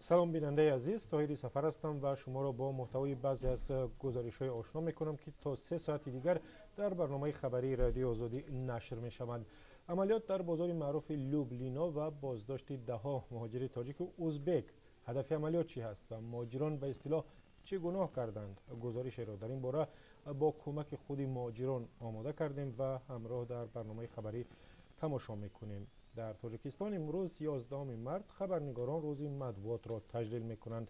Салом, бинандаи азиз, Тоҳири Сафар ҳастам ва шуморо бо муҳтавои баъзе аз гузоришҳои ошно мекунам, ки то 3 соати дигар дар барномаи хабарии Радиои Озодӣ нашр мешаванд. Амалиёт дар бозори маъруфи Люблино ва боздошти даҳҳо муҳоҷири тоҷику узбек. Ҳадафи амалиёт чӣ ҳаст ва муҳоҷирон ба истилоҳ чӣ гуноҳ карданд? Гузоришеро дар ин бора бо кӯмаки худи муҳоҷирон омода кардем ва ҳамроҳ дар барномаи хабарӣ тамошо мекунем. Дар Тоҷикистон имрӯз, 11 март, хабарнигорон Рӯзи матбуотро таҷлил мекунанд.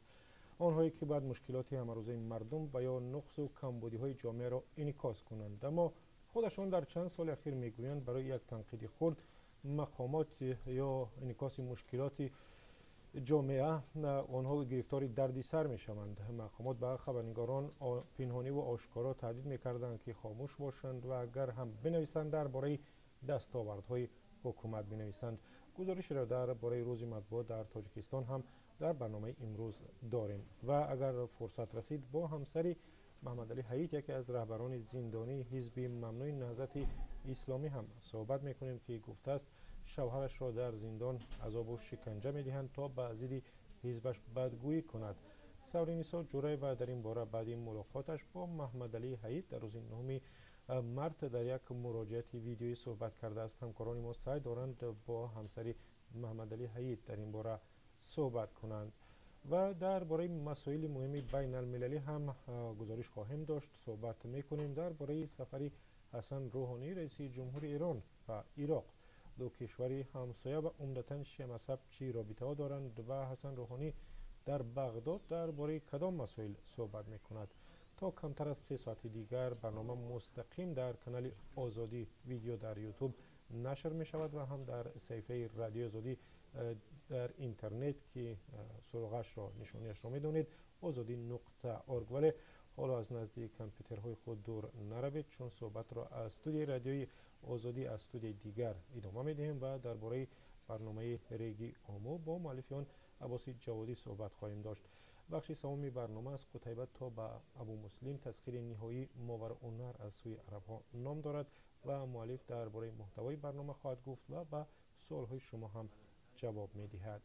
Онҳое ки бояд мушкилоти ҳамарӯзаи мардум ва ё нуқсу камбудиҳои ҷомеаро инъикос кунанд, аммо худашон дар чанд соли ахир мегӯянд, барои як танқиди хурд мақомот ё инъикоси мушкилоти ҷомеа онҳо гирифтори дарди сар мешаванд. Мақомот ба хабарнигорон пинҳониву ошкоро таҳдид мекарданд, ки хомӯш бошанд ва агар ҳам бинависанд, дар бораи дастовардҳои ҳукумат бинависанд. Гузоришеро дар бораи Рӯзи матбуот дар Тоҷикистон ҳам дар барномаи имрӯз дорем ва агар фурсат расид, бо ҳамсари Маҳмадалӣ Ҳаит, яке аз раҳбарони зиндонии ҳизби мамнӯи Наҳзати Исломӣ, ҳам суҳбат мекунем, ки гуфтааст, шавҳарашро дар зиндон азобу шиканҷа медиҳанд, то ба зидди ҳизбаш бадгӯӣ кунад. Савринисо Ҷураева дар ин бора баъди мулоқоташ бо Маҳмадалӣ Ҳаит дар рӯзи 9 март дар як муроҷиати видеоӣ суҳбат кардааст. Ҳамкорони мо саъй доранд бо ҳамсари Маҳмадалӣ Ҳаит дар ин бора суҳбат кунанд. Ва дар бораи масоили муҳими байналмилалӣ ҳам гузориш хоҳем дошт. Суҳбат мекунем дар бораи сафари Ҳасан Рӯҳонӣ, раиси ҷумҳури Эрон, ба Ироқ. Ду кишвари ҳамсоя ва умдатан шиамазҳаб чӣ робитаҳо доранд ва Ҳасан Рӯҳонӣ дар Бағдод дар бораи кадом масоил суҳбат мекунад? То камтар аз 3 соати дигар барнома мустақим дар канали Озодӣ Видео дар Ютуб нашр мешавад ва ҳам дар саҳифаи Радиои Озодӣ дар интернет, ки суроғашро, нишониашро медонед: озодӣ.org. Вале ҳоло аз назди компютерҳои худ дур наравед, чун суҳбатро аз студияи Радиои Озодӣ, аз студияи дигар идома медиҳем ва дар бораи барномаи Реги Омо бо муаллифи он Аббоси Ҷаводӣ суҳбат хоҳем дошт. Бахши севуми барнома «Аз Қутайба то ба Абумуслим: тасхири ниҳоии Мовароуннаҳр аз сӯи арабҳо» ном дорад ва муаллиф дар бораи муҳтавои барнома хоҳад гуфт ва ба суолҳои шумо ҳам ҷавоб медиҳад.